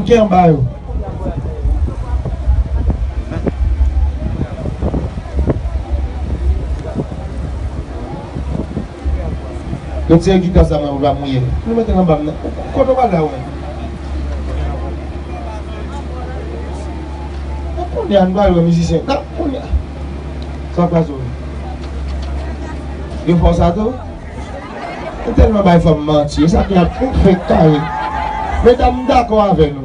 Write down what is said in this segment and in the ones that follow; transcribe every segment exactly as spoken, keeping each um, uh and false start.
Ki anba yo? Retire gita sa nan bra mouye. Nou mete l anba m nan. Kote w pral la, wè? Kounye a, nou pral wè mizisyen. Nan, kounye a. Sa k pase w? Yo fè w sa tou? Ou tèlman bay fanm manti, e sa ki ap fèk kare. Medam, m dakò avè nou.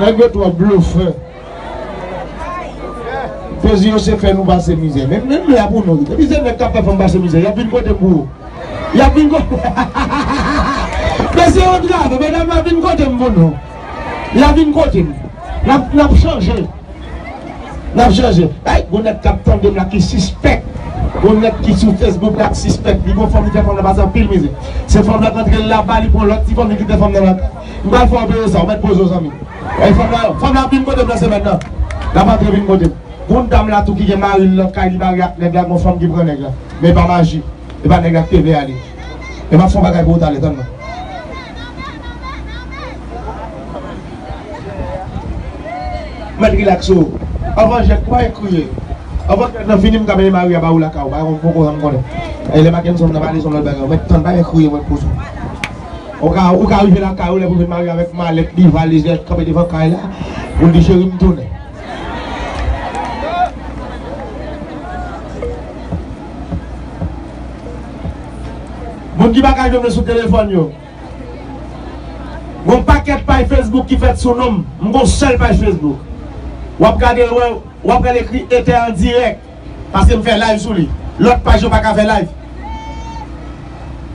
Nèg yo twò blofè. Plezi yo se fè nou pase mizè. Men, men m la pou nou. Depi se nèg k ap fè fanm pase mizè, y ap vin kote m pou ou. Y ap vin kote. Men se yon travay, medam, y ap vin kote m pou nou. Y ap vin kote m. N ap, n ap chanje. N ap chanje. Ay, gon nèg k ap tande m la ki sispèk. Gon nèg ki sou Facebook la k sispèk. Li gon fanm, li fè fanm nan pase anpil mizè. Se fanm nan k antre l laba, li pran lòt ti fanm, li kite fanm nan lakay. M pral fè w peye sa, ou mèt poze w, zanmi. Ay, fanm nan, fanm nan ap vin kote m nan semèn nan. L ap antre vin kote m. Gon dam la tou ki gen mari l nan kay, li marye ak nèg la, gon fanm ki pran nèg la. Men e pa maji. E pa nèg la k te vle ale. E m ap fè yon bagay pou ou talè, tann mwen. Mèt rilaks ou. Anvan jèt, pa kriye. Anvan jèt nan fini, m ka mennen mari a ba ou lakay ou. Bagay ou poko janm konnen. E lè Mackenson nan pale, se yon lòt bagay. Mèt tann, pa kriye, mwen poze. Ou ka, ou ka rive lakay ou, lè pou vin marye avèk malèt li, valiz li, kanpe devan kay la, pou l di, "Cheri, m tounen." Moun ki pa ka jwenn mwen sou telefòn yo. Gon pakèt paj Facebook ki fèt sou non m. M gon sèl paj Facebook. W ap gade l, wè, w ap gade ekri Ether an dirèk. Paske m fè live sou li. Lòt paj yo pa ka fè live.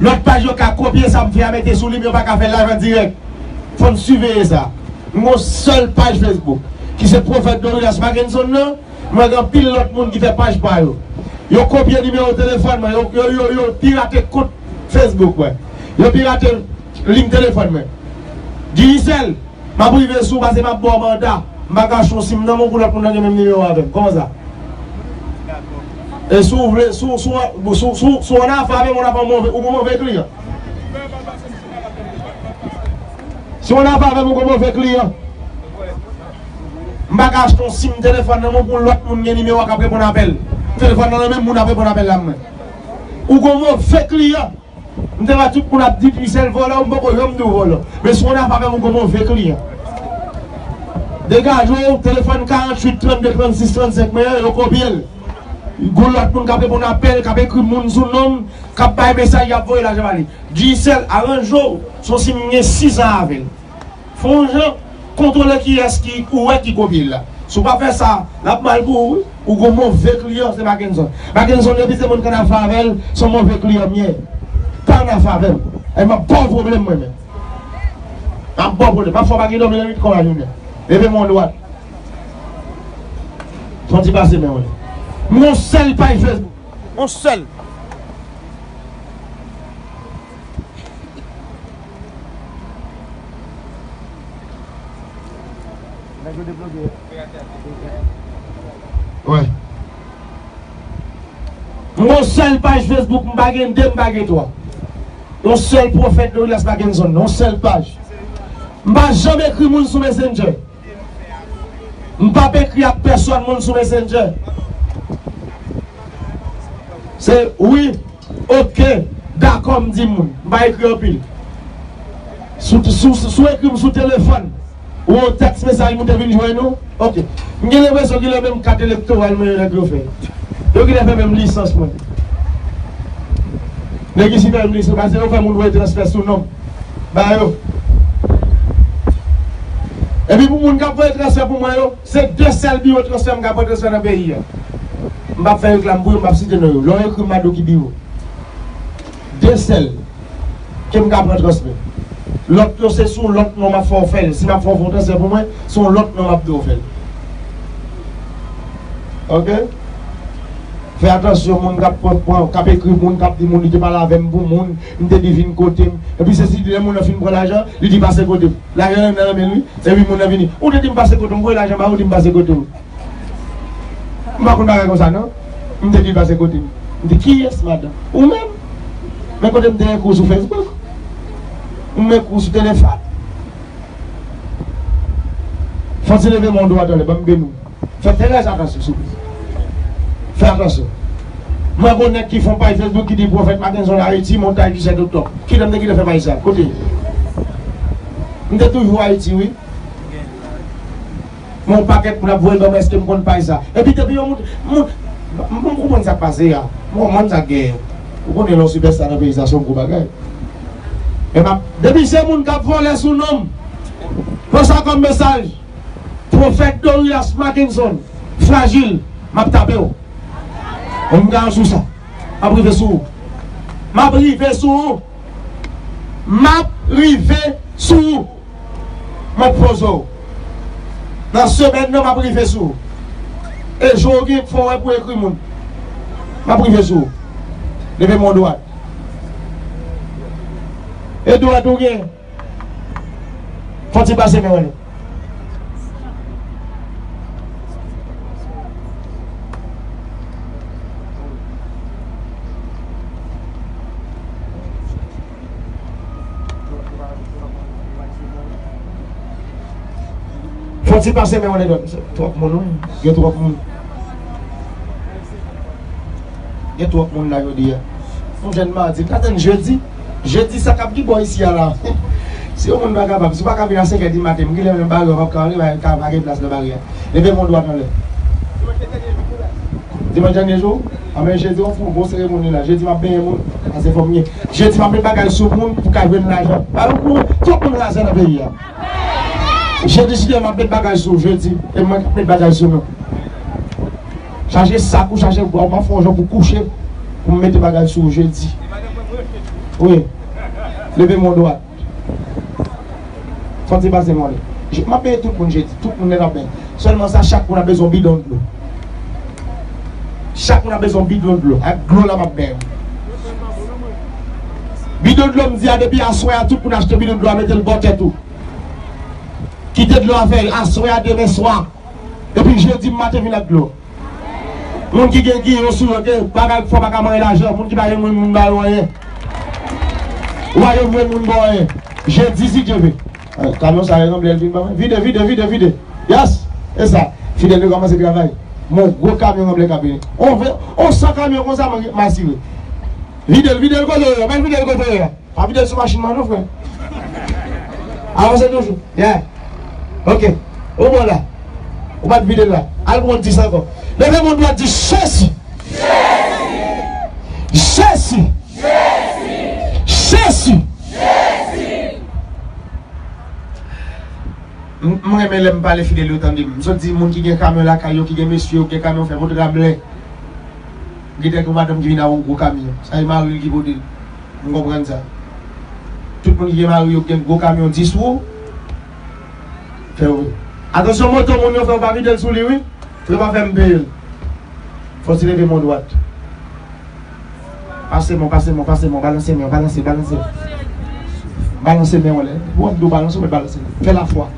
Lòt paj yo ka kopye sa m fè a mete sou li, men yo pa ka fè live an dirèk. Fò n siveye sa. M gon sèl paj Facebook, ki se Pwofèt Douglas Mackenson nan. M wè gen anpil lòt moun ki fè paj pa yo. Yo kopye nimewo telefòn mwen, yo, yo, yo, yo pirate kont Facebook mwen. Yo pirate liy telefòn mwen. Digicel, m ap rive sou ou, paske m ap ba w manda. M pa ka achte yon sim nan men w pou lòt moun nan gen menm nimewo avè m. Kòman sa? E si w vle, si w, si w, si w, si w, si w ann afè avè m, ou ap move, ou gon move kliyan. Si w ann afè avè m, ou gon move kliyan. M pa ka achte yon sim telefòn nan men w pou lòt moun gen nimewo a k ap reponn apèl. Telefòn nan nan menm moun ap reponn apèl la mwen. Ou gon move kliyan. M te wè tout moun ap di Digicel vòlò, m poko janm di w vòlò. Men si w ann afè avè m, ou gon move kliyan. Degaje w, telefòn karanntuit, trannde, trannsis, trannsenk mwen an, yo kopye l. Gon lòt moun k ap reponn apèl, k ap ekri moun sou non m, k ap bay mesaj, y ap voye lajan ba li. Digicel, aranje w, se yon sim m gen sis an avè l. Fè yon jan, kontwole kiyès ki ou wè ki kopye l la. Si w pa fè sa, l ap mal pou ou, wi. Ou gon move kliyan, se Mackenson. Mackenson, depi se moun k ann afè avè l, se yon move kliyan m ye. Pa ann afè avè m. E m ap ba w pwoblèm mwen menm. M ap ba w pwoblèm. M ap fè w pa gen dòmi nan nuit kon la jounen. Leve men w dwat. Fè w ti pase men w. M gon sèl paj Facebook. Yon sèl. Nèg yo debloke. Wè. M gon sèl paj Facebook, m pa gen de, m pa gen twa. Yon sèl Pwofèt Douglas Mackenson, yon sèl paj. M pa janm ekri moun sou Messenger. M p ap ekri ak pèsòn moun sou Messenger. Se wi, oke, dakò, m di moun. M pa ekri anpil. Si w, si w, si w ekri m sou telefòn, ou yon tèks mesaj, m te vin jwenn ou, oke. M gen lenpresyon ki lè menm kat elektoral mwen yo nèg yo fè. Yo genlè fè menm lisans mwen. Nèg isi fè menm lisans, paske yo fè moun voye transfè sou non m. Ba yo. Epi pou moun k ap voye transfè pou mwen yo, se de sèl biwo transfè m ka pran transfè nan peyi a. M p ap fè reklam pou yo, m p ap site non yo. Lè w ekri m, m a di w ki biwo. De sèl ke m ka pran transfè. Lòt yo se sou lòt non m ap fè w fè l. Si m ap fè w fè yon transfè pou mwen, se yon lòt non m ap di w fè l. Oke? Fè atansyon, moun k ap pran, pran, k ap ekri moun, k ap di moun, li te pale avè m pou moun, m te di vin kote m. Epi se si lè moun nan fin pran lajan, li di pase kote m. Lajan nan nan men l wi. Epi moun nan vini. Ou te di m pase kote m, m voye lajan ba ou, ou di m pase kote w. M pa konn bagay konsa non. M te di l pase kote m. M di, "Kiyès, madanm?" "Ou menm." Men kote m te ekri w sou Facebook. M ekri w sou telefòn. Fò ti leve men w dwat anlè, ban m beni w. Fè trè atansyon, souple. Fè atansyon. Mwen gon nèg ki fè yon paj Facebook ki di Pwofèt Mackenson Ayiti, Montay, disèt oktòb. Kilè m te kite fè paj sa? Kote? M te toujou Ayiti, wi. Men yon pakèt moun ap voye ban mwen, èske m konn paj sa? Epi depi yon moun, moun, m, m konprann sa k pase a. M konprann sa k genyen. Ou konnen lè w sipèsta nan peyi sa, se yon gwo bagay. Men m ap, depi se moun k ap vòlè sou non m, pran sa kòm mesaj. Pwofèt Dorilas Mackenson, frajil, m ap tape w. Mwen m ka sou sa. M ap rive sou ou. M ap rive sou ou. M ap rive sou ou. M ap poze w. Nan semèn nan, m ap rive sou ou. E jou w gen fò wè pou ekri moun. M ap rive sou ou. Leve men w dwat. E dwat ou gen. Fò ti pase men w anlè. Fò ti pase men w anlè dòt. Twòp moun, wi. Gen twòp moun. Gen twòp moun la jodi a. Yon jèn madi, m ka tann jedi. Jedi sa k ap gen bò isi a la. Si yon moun pa kapab, si w pa ka vin a senkè di maten, m genlè menm bare w, m ap ka rive, ka pa gen plas nan bare a. Leve men w dwat anlè. Dimanch dènye jou? A men jedi w ap fè yon gwo seremoni la. Jedi m ap benyen moun. Sa se fò m ye. Jedi m ap met bagay sou moun pou ka jwenn lajan. Pa yon kou, twòp moun razè nan peyi a. Jedi, si Dye m ap met bagay sou w, jedi, e mwen k ap met bagay sou nou. Chache sak ou, chache bwa, w ap fè yon jan pou kouche, pou m mete bagay sou w jedi. Wi. Leve men w dwat. Fò ti pase men w anlè. Je-, m ap benyen tout moun jedi. Tout moun nèt ap benyen. Sèlman sa, chak moun ap bezwen yon bidon dlo. Chak moun ap bezwen yon bidon dlo. Ak dlo la m ap benyen. Bidon dlo m di a, depi aswè a, tout moun achte bidon dlo a, mete l bò tèt ou. Kite dlo a fè aswè a, demen swa. Epi jedi maten vin ak dlo. Moun ki gen giyon sou yo, gen bagay fò pa ka manyen lajan, moun ki pa gen moun, moun ba yo anyen. Wayòm jwenn moun ba w anyen. Jedi si Dye vle. Ah, kamyon sa yo sanble l vin ban mwen. Vide, vide, vide, vide. Yes! E sa. Fidel yo kòmanse travay. Mon gwo kamyon sanble k ap vini. On ven, on san kamyon konsa, mwen, m asire. Vide l, vide l kote w ye, men vide l kote w ye. Pa vide l sou machin mwen non, frè. Avanse toujou. Yeah. Ok. Ou bon la. Ou pa t vide l la. Al pran dis ankò. Leve men w dwat, di Jezi. Jezi. Jezi. M, m renmen lè m pale fidèl yo tande m. M sot di moun ki gen kamyon lakay yo, ki gen mesye yo, ki gen kamyon fè vot rablè. Gen de madanm ki vin ak yon gwo kamyon. Sa e mari l ki pote l. M konprann sa. Tout moun ki gen mari yo ki gen gwo kamyon dis wou, fè yo vini. Atansyon, moto moun yo fè w pa vide l sou li, wi. Fè yo pa fè m peye l. Fò ti leve men w dwat. Pase men w, pase men w, pase men w, balanse men w, balanse, balanse. Balanse men w anlè. Ou ap dou balanse, ou mèt balanse. Fè lafwa.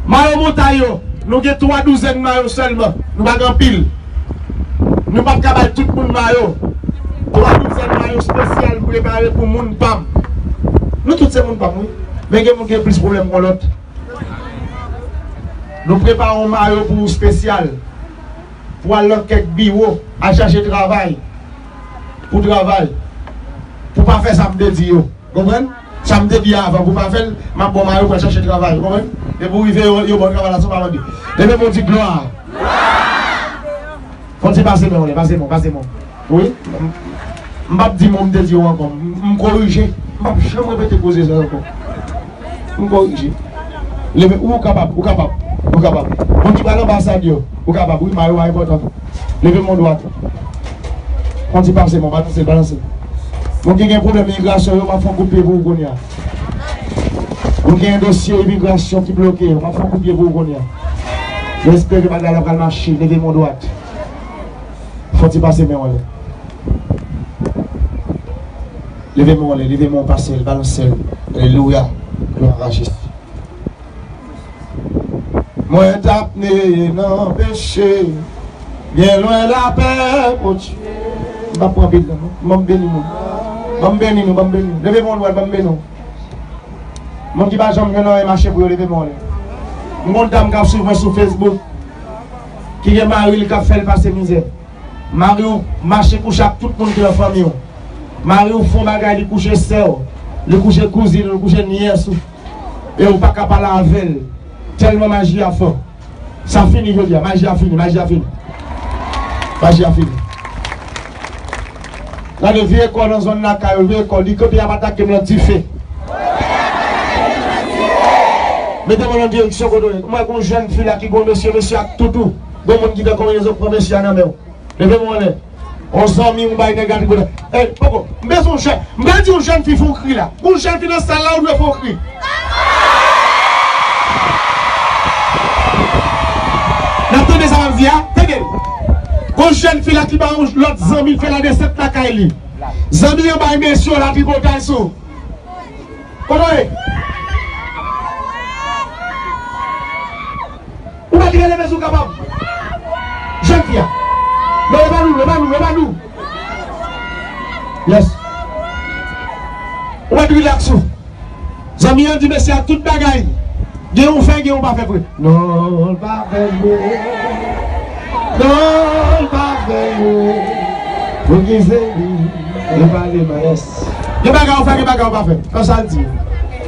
Mayo montay yo, nou gen twa douzèn mayo sèlman. Nou pa gen anpil. Nou p ap ka bay tout moun mayo. Twa douzèn mayo espesyal m prepare pou moun pa m. Nou tout se moun pa m, wi. Men gen moun ki gen plis pwoblèm kon lòt. Nou prepare yon mayo pou ou espesyal. Pou al nan kèk biwo, al chache travay. Pou travay. Pou pa fè sa m te di yo. Konprann? Sa m te di avan pou pa fè l, m ap ba w mayo pou al chache travay, ou konprann? Epi w rive, yo, yo ba w travay la san w pa mande. Leve men w di glwa. Fò w di pase men w, pase men w, pase men w. Wi. M, m p ap di mo m te di yo ankò. M, m korije. M p ap janm repete koze sa ankò. M korije. Leve, ou kapab, ou kapab, ou kapab. Moun ki pral anbasad yo, ou kapab, wi, mayo a enpòtan. Leve men w dwat. Fò w di pase men w, balanse, balanse. Moun ki gen pwoblèm imigrasyon yo, m ap fè yon kout pye pou ou kounye a. Moun ki gen dosye imigrasyon ki bloke yo, m ap fè yon kout pye pou ou kounye a. M espere bagay la pral mache, leve men w dwat. Fò w di pase men w anlè. Leve men w anlè, leve men w, pase l, balanse l. Alelouya. Glwa a Jezi. Mwen t ap neye nan peche, byen lwen lapè, Bondye. M p ap pran pil tan, non. Ban m beni moun. Ban m beni nou, ban m beni nou. Leve men w dwat, ban m beni w. Moun ki pa janm jwenn anyen mache pou yo, leve men w anlè. M gon dam k ap swiv mwen sou Facebook, ki gen mari l k ap fè l pase mizè. Mari w mache kouche ak tout moun ki nan fanmi w. Mari w fè yon bagay, li kouche sè w, li kouche kouzin ou, li kouche nyès ou. E ou pa ka pale avè l. Tèlman maji a fò. Sa fini jodi a, maji a fini, maji a fini. Maji a fini. Gade vye kò nan zòn lakay ou, vye kò, li kote y ap atake m nan dife. Mete mwen nan direksyon kote w ye. M wè gon jèn fi la ki gon mesye, mesye ak toutou. Gon moun ki gen konbinezon pran mesye a nan men w. Leve men w anlè. On zanmi ou bay nèg la tripotay. Ey, poko. M bezwen yon jèn. M pral di yon jèn fi fè yon kri la. Yon jèn fi nan sal la, ou dwe fè yon kri. N ap tande sa m ap di a? Tande. Yon jèn fi la ki bay yon lòt zanmi fè ladesant lakay li. Zanmi an bay mesye la tripotay sou. Kote w ye? Ou mèt rele men si w kapab. Jèn fi a. Non, e pa nou, e pa nou, e pa nou. Yes. Ou mèt rilaks ou. Zanmi an di mesye a tout bagay. Gen yon fè, gen yon pa fè vre. Non, l pa fè vre. Non, l pa fè vre. Pou ki se li? Li pale mal. Yes. Gen bagay ou fè, gen bagay ou pa fè. Konsa l di.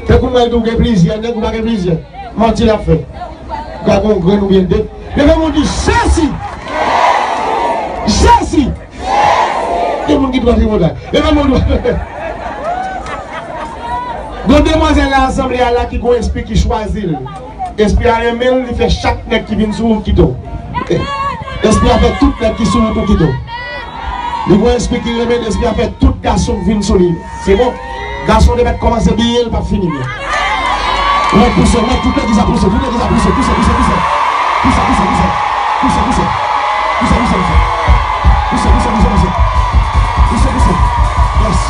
Tankou mwen di w gen plizyè nèg, ou pa gen plizyè. Manti l ap fè. Ou ka gen yon grenn oubyen de. Leve men w di, Jezi! Jezi! Gen moun ki twò tripotay. Leve men w di, gon demwazèl nan asanble a la ki gon espri ki chwazi l. Espri a renmen l, li fè chak nèg ki vin sou wout kite w. Espri a fè tout nèg ki sou wout ou kite w. Li gon espri ki renmen, espri a fè tout gason k vin sou li. Se bon. Gason te mèt kòmanse byen, l p ap fini byen. Ou mèt pouse, ou mèt tout legliz la pouse, tout legliz la pouse, pouse, pouse, pouse. Pouse, pouse, pouse. Pouse, pouse, pouse. Pouse, pouse, pouse, pouse. Pouse, pouse. Yes.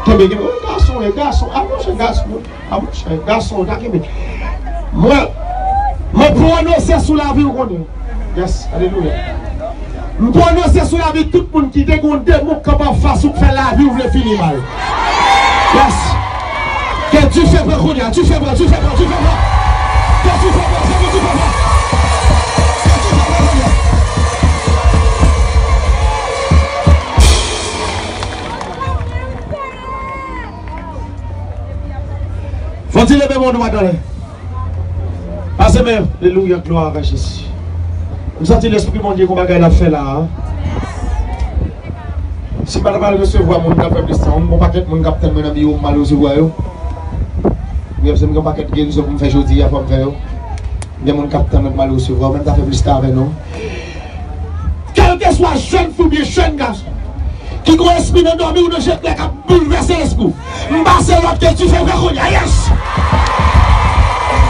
Kenbe, kenbe. Wi, gason, wi, gason. Avanse, gason. A monchè, gason, ta kenbe. Mwen, mwen pwononse sou lavi w konnen. Yes, alelouya. M pwononse sou lavi tout moun ki te gon demon k kanpe anfas ou k fè lavi w vle fini mal. Yes. Ke dife pran kounye a, dife pran, dife pran, dife pran. Ke dife pran, ke dife pran. Ke dife pran kounye a. Fò di leve men w dwat anlè. Pase men, alelouya, glwa a Jezi. M santi Lespri Bondye gon bagay l ap fè la a. Si m pa t pral resevwa moun k ap fè plis tan, m gon pakèt moun k ap tann mwen nan biwo m, m al resevwa yo. Wi, se m gen pakèt gerizon pou m fè jodi a, fò m fè yo. Gen moun k ap tann mwen, m al resevwa yo, men m ta fè plis tan avè nou. Kèlkeswa jèn fi oubyen jèn gason ki gon espri nan dòmi ou nan jèt la k ap boulvèse lespri w, m pase lòd ke dife pran kounye a, yes!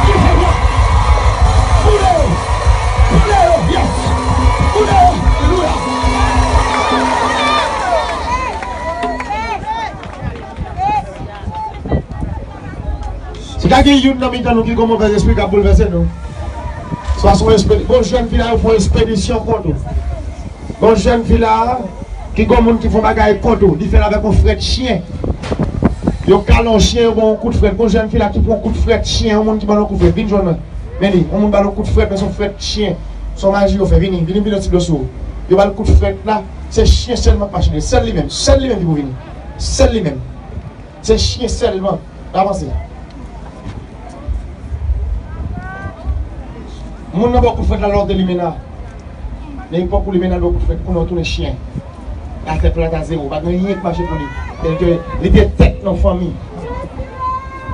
Dife pran! Boule yo! Boule yo! Yes! Boule yo! Alelouya! Si ta gen youn nan mitan nou ki gon movèz espri k ap boulvèse nou, swa se yon espedi-, bon, jèn fi la, yo fè yon espedisyon kont ou. Gon jèn fi la, ki gon moun ki fè yon bagay kont ou, li fè l avèk yon frèt chen. Yo kale yon chen, yo ba w yon kout frèt. Gon jèn fi la ki pran yon kout frèt chen, yon moun ki ba l yon kout frèt. Vin jwenn mwen. Men li, yon moun ba l yon kout frèt, men se yon frèt chen. Se yon maji yo fè. Vini, vini, vini yon ti dlo sou ou. Yo ba l kout frèt la, se chen sèlman k mache. Sèl li menm, sèl li menm ki pou vini. Sèl li menm. Se chen sèlman. Avanse. Moun nan ba w kout frèt la lè w te limena. Nan epòk ou limena ba w kout frèt, kounye a w tounen chen. Atè plat a zewo, pa gen anyen k mache pou li. Paske li te tèt nan fanmi.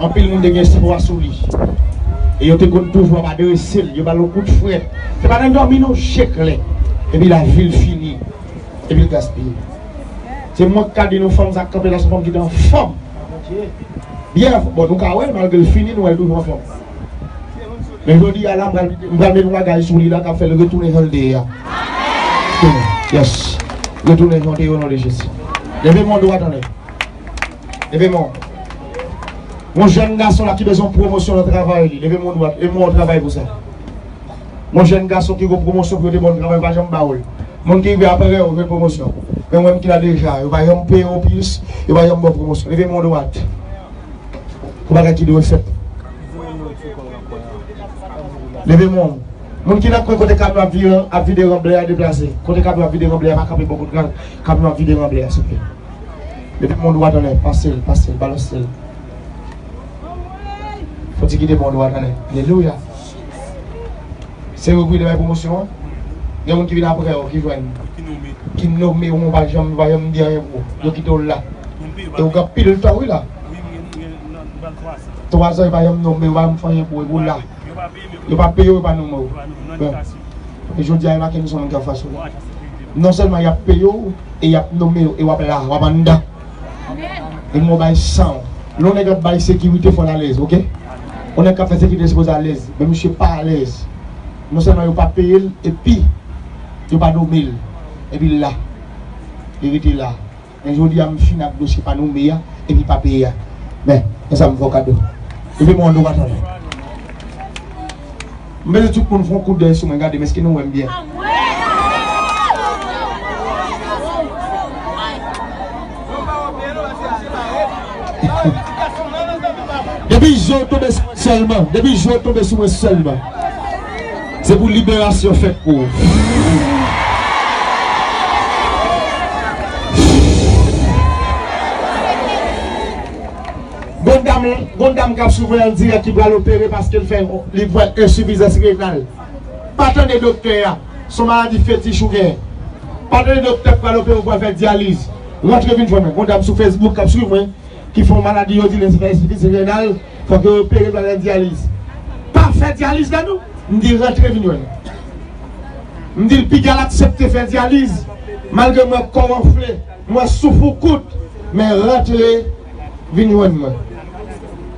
Anpil moun te gen espwa sou li. E yo te konn toujou ap adrese l, yo ba l yon kout frèt. Se pa nan dòmi non, je klè. Epi lavi l fini. Epi l gaspiye. Se mwen k ka di nou fanm sa k kanpe la, se yon fanm ki te anfòm. Byen anfòm. Bon, nou ka wè l, malgre l fini, nou wè l toujou anfòm. Men jodi a la, m pral, m pral met yon bagay sou li la k ap fè l retounen jan l te ye a. Yes. Retounen jan w te ye, o non de Jezi. Leve men w dwat anlè. Leve men w. Yon jèn gason la ki bezwen pwomosyon nan travay li. Leve men w dwat. E mwen w travay pou sa. Yon jèn gason ki gon pwomosyon pou yo te ba w travay, yo pa janm ba w l. Moun ki rive apre w jwenn pwomosyon. Men mwen m ki la deja, yo pa janm peye w plis, yo pa janm ba w pwomosyon. Leve men w dwat. Yon bagay ki dwe fèt. Leve men w. Moun ki nan kwen kote kamyon ap vire, ap vide ranblè a, deplase. Kote kamyon ap vide ranblè a, pa kanpe bò kote ka-, kamyon ap vide ranblè a, souple. Leve men w dwat anlè, pase l, pase l, balanse l. Fò ti kite men w dwat anlè. Alelouya. Se ou ki vin bay pwomosyon an? Gen moun ki vin apre w, ki jwenn, ki nome w, ou pa janm, pa janm di anyen pou ou. Yo kite w la. E ou gen anpil tan, wi, la. Twa zan, yo pa janm nome w, yo pa janm fè anyen pou ou, epi w la. Yo pa peye w, yo pa nome w. E jodi a, e pa ke nou se moun k ap fase w. Non sèlman y ap peye w, e y ap nome w, e w ap la, w ap anndan. E m bay san. Lè yon nèg ap bay sekirite, fò l alèz, oke? Yon nèg k ap fè sekirite sipoze alèz, men misye pa alèz. Non sèlman yo pa peye l, epi yo pa nome l, epi l la. Li rete la. Men jodi a, m fin ak dosye pa nome a, epi pa peye a. Men, men sa m fè w kado. Epi mwen, nou pa tande. M bezwen tout moun fè yon kout dèy sou mwen, gade m, èske nou wè m byen? Depi je w tonbe sou mwen sèlman, depi je w tonbe sou mwen sèlman, se pou liberasyon fèt pou ou. Gon dam, gon dam k ap swiv mwen an dirèk ki pral opere paske l fè, li fè ensifizans renal. Pa tande doktè a, se yon maladi fetich ou genyen. Pa tande doktè k pral opere ou pral fè dyaliz. Rantre vin jwenn mwen. Gon dam sou Facebook k ap swiv mwen, ki fè yon maladi yo di l se fè ensifizans renal, fòk yo opere l pral fè dyaliz. Pa fè dyaliz la non. M di rantre vin jwenn mwen. M di l piga l aksepte fè dyaliz, malgre m wè kò w anfle, m wè souf ou kout, men rantre vin jwenn mwen.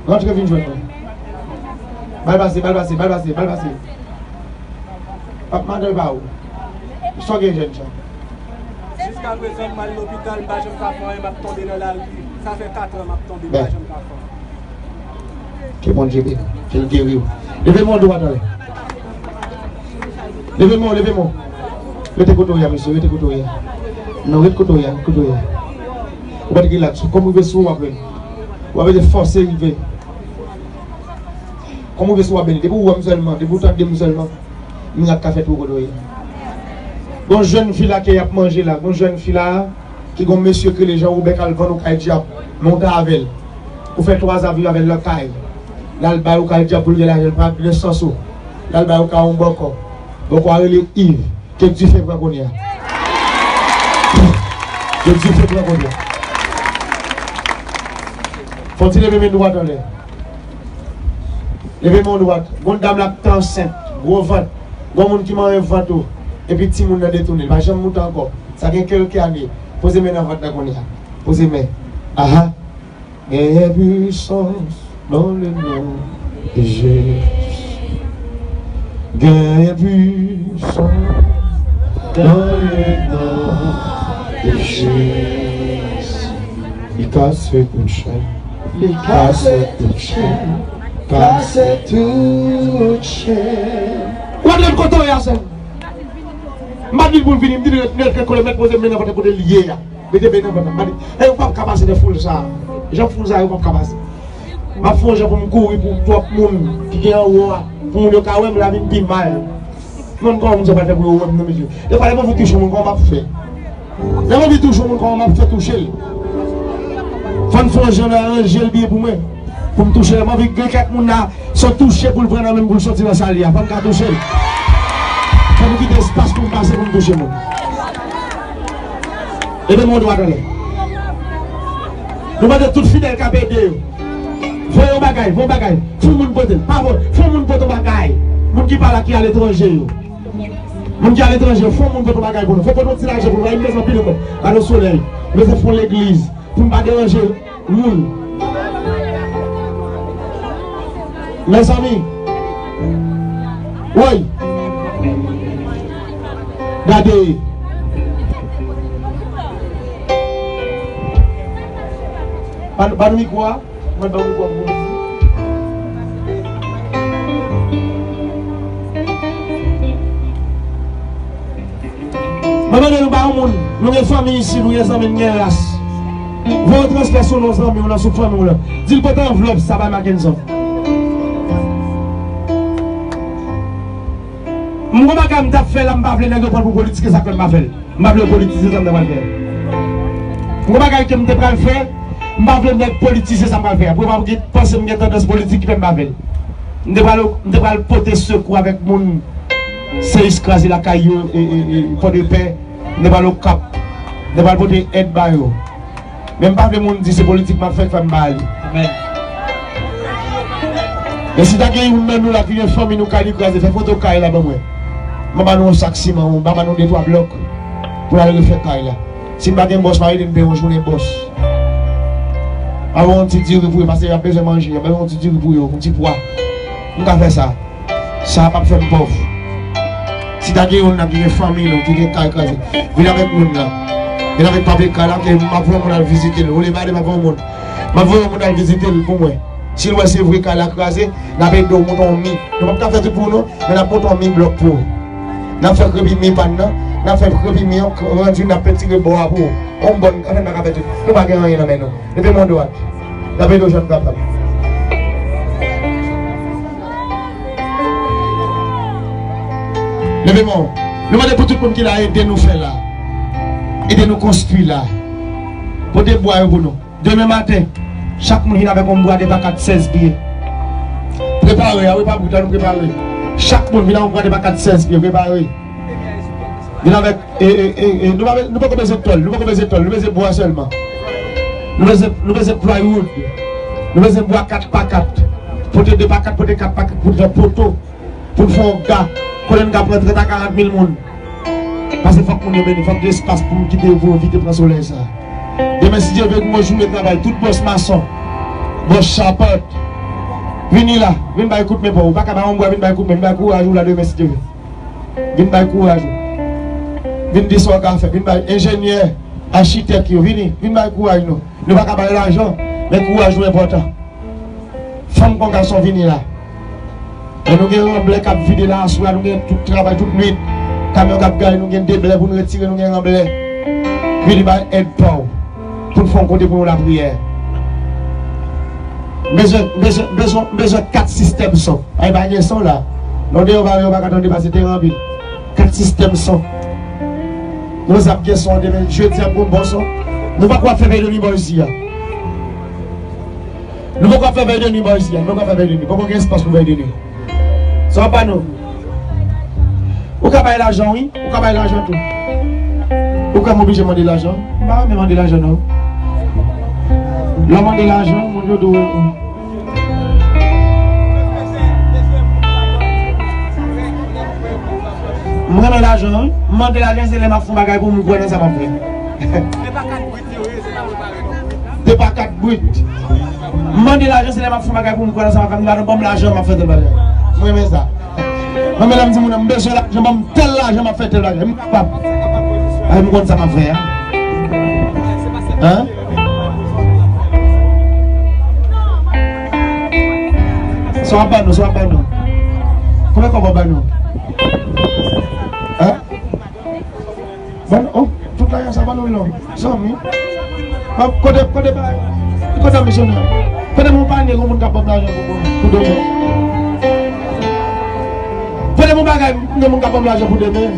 Rantre vin jwenn mwen. Ba l pase, ba l pase, ba l pase, ba l pase. Pap madan pa ou. Sa w gen jèn jan? Jiska prezan, m al lopital, m pa janm ka fè anyen, m ap tonbe nan lari. Sa fè kat an m ap tonbe, m pa janm ka fè anyen. Ke Bondye beni w, ke l geri w. Leve men w dwat anlè. Leve men w, leve men w. Rete kote w ye a, mesye, rete kote w ye a. Non, rete kote w ye a, rete kote w ye a. Ou pa t relax. Kòm rive sou ou, w ap rele. W ap rele fòse rive. Kòm rive sou ou, w ap beni. Depi w wè m sèlman, depi w tande m sèlman, mirak ka fèt pou ou kote w ye. Gon jèn fi la ke y ap manje la, gon jèn fi la, ki gon mesye k rele Jan Wobè k al vann ou kay dyab, men w te avè l. Ou fè twa zan ap viv avè l nan kay. L al bay ou kay dyab pou l gen lajan, l pa gen sans ou. L al bay ou kay yon bòkò. Bòkò a rele Iv. Ke dife pran kounye a. Ke dife pran kounye a. Fò w ti leve men dwat anlè. Leve men w dwat. Gon dam la k te ansent, gwo vant. Gon moun ki manyen vant ou. Epi timoun nan detounen l. Pa janm moute ankò. Sa gen kèlke ane. Poze men nan vant la kounye a. Poze men. Aha. Genyen pwisans dans le nom de Jésus. Genyen pwisans dans le nom de Jésus. Li kase tout chèn. Li kase tout chèn. Kase tout chèn. Ou antre kote w ye a, sè m. M pa di l pou l vini, m di l ret, ret, ret kote l mèt poze men nan vant kote l ye a. Mete men nan vant la. M pa di, e, ou p ap ka pase nan foul sa a. Jan foul sa a, ou p ap ka pase. M ap fè yon jan pou m kouri pou twòp moun ki gen anwo a. Pou moun yo ka wè m la vin pi mal. Mwen, kòman moun sa pral fè pou yo wè m nan, mesye? Defwa, lè m anvi touche yon moun, kòman m ap fè? Lè m anvi touche yon moun, kòman m ap fè touche l? Fò n fè yon jan nan aranje l byen pou mwen. Pou m touche l, m anvi gen kèk moun la, se touche pou l pran nan men m pou l soti nan sa l ye a. Fò m ka touche l. Fò m kite espas pou m pase pou m touche moun. Leve men w dwat anlè. Nou mande tout fidèl k ap ede yo. Voye yon bagay, voye yon bagay. Fè yon moun pote l. Pa voye. Fè yon moun pote yon bagay. Moun ki pa la, ki aletranje yo. Moun ki aletranje yo, fè yon moun pote yon bagay pou nou. Fè pote yon ti lajan pou nou. Pa bezwen anpil non. Gade solèy. Bezwen fè yon legliz. Pou m pa deranje moun. Mezanmi. Woy. Gade. Ban, ban nou mikwo a. Mwen ban nou mikwo a pou nou. Mwen mande nou ba yon moun. Nou gen fanmi isi, nou gen zanmi, nou gen ras. Voye yon transfè sou non zanmi w lan, sou fanmi w lan. Di l pote anvlòp sa bay Mackenson. M gon bagay m t ap fè la, m pa vle nèg yo pran l pou politik, e sa k fè m pa fè l. M pa vle yo politize sa m ta pral fè a. M gon bagay ke m te pral fè, m pa vle nèg politize sa m pral fè a. Pou yo pa gen, panse m gen tandans politik ki fè m pa fè l. M te pral, m te pral pote sekou avèk moun Seyis kraze lakay yo, e, e, e, Pòdepè, m te pral Okap, m te pral pote èd ba yo. Men m pa vle moun di se politik m ap fè k fè m pa ale. Amèn. Men si ta gen youn nan nou la ki gen fanmi nou kay li kraze, fè foto kay la ban mwen. M a ba nou yon sak siman, m a ba nou de twa blòk pou n al refè kay la. Si n pa gen bòs, pa rele n peye yon jounen bòs. Ba yo yon ti diri pou yo, paske y ap bezwen manje, ba yo yon ti diri pou yo, yon ti pwa. M ka fè sa. Sa p ap fè m pòv. Si ta gen youn nan ki gen fanmi nou, ki gen kay kraze, vin avèk moun nan. Vin avèk papye kay la, ke m ap voye moun al vizite l. Olye m ale, m ap voye moun. M ap voye moun al vizite l pou mwen. Si l wè se vre kay la kraze, n ap ede w monte yon mi. Nou p ap ka fè tout pou ou non, men n ap monte yon mi blòk pou ou. N ap fè krepi mi pa n nan, n ap fè krepi mi an, randi n ap pentire bò a pou ou. On bòn, anfen, n pa ka fè tout. Nou pa gen anyen nan men nou. Leve men w dwat. N ap ede w jan n kapab. Leve men w. Nou mande pou tout moun ki la ede nou fè la. Ede nou konstwi la. Pote bwa yo pou nou. Demen maten, chak moun vin avèk yon bwa de pa kat sèz pye. Prepare, a wi, pa boutan, nou prepare. Chak moun vin avèk yon bwa de pa kat sèz pye, prepare. Vin avèk, e, e, e, e, nou pa, nou poko bezwen tòl, nou poko bezwen tòl, nou bezwen bwa sèlman. Nou bezwen, nou bezwen plywood. Nou bezwen bwa kat pa kat. Pote de pa kat, pote kat pa kat, pote poto. Pou n fè yon ga. Kote n ka pran trant a karant mil moun. Paske fòk moun yo beni, fòk gen espas pou m kite yo pou yo evite pran solèy sa. Demen, si Dye vle, pou mwen jounen travay, tout bòs mason, bòs chapant, vini la, vin bay kout men pa w. Ou pa ka bay yon bwa, vin bay kout men, vin bay kouraj ou la demen, si Dye vle. Vin bay kouraj ou. Vin di sa w ka fè. Vin bay enjenyè, achitèk yo. Vini. Vin bay kouraj nou. Nou pa ka bay lajan, men kouraj nou enpòtan. Fanm kon gason vini la. Lè nou gen ranblè k ap vide la aswè a, nou gen tout travay, tout nwit. Kamyon k ap gare, nou gen deblè pou n retire, nou gen ranblè. Vini bay èd pa w. Pou n fè yon kote pou nou lapriyè. M bezwen, m bezwen, m bezwen, m bezwen kat sistèm son. Ay, pa gen son la. Lè w deyò, pa, yo pa ka tande paske te anpil. Kat sistèm son. Nou zap gen son demen, jedi ap gon bon son. Nou pa kwa fè vèy de nwi bò isi a. Nou poko ap fè vèy de nwi bò isi a. Nou poko ap fè vèy de nwi. Poko gen espas pou vèy de nwi. Sa w ap ba nou? Ou ka bay lajan, wi. Ou ka bay lajan tou. Ou kwè m oblije mande lajan? M pa renmen mande lajan, non. Lè w mande lajan, moun yo di w, m renmen lajan, wi. M mande lajan, se lè m ap fè yon bagay pou m kwè nan sa m ap fè. De pa kat brit. M mande lajan, se lè m ap fè yon bagay pou m kwè nan sa m ap fè. M di, "Patwon, ban m lajan, m ap fè tèl bagay." M renmen sa. Mwen menm, lè m di moun nan, "M bezwen lajan, ban m tèl lajan, m ap fè tèl bagay." M kapab. Ay, m konn sa m ap fè a. Hein? Sa w ap ban nou, sa w ap ban nou. Konbyen kòb w ap ban nou? Hein? Ban, oh, tout lajan sa ban nou non. Zanmi. Ban, kote, kote bay, kote misyonè? Kote m yon panye, yon moun k ap ban m lajan pou, pou, pou demen? Kote m yon bagay, yon moun k ap ban m lajan pou demen?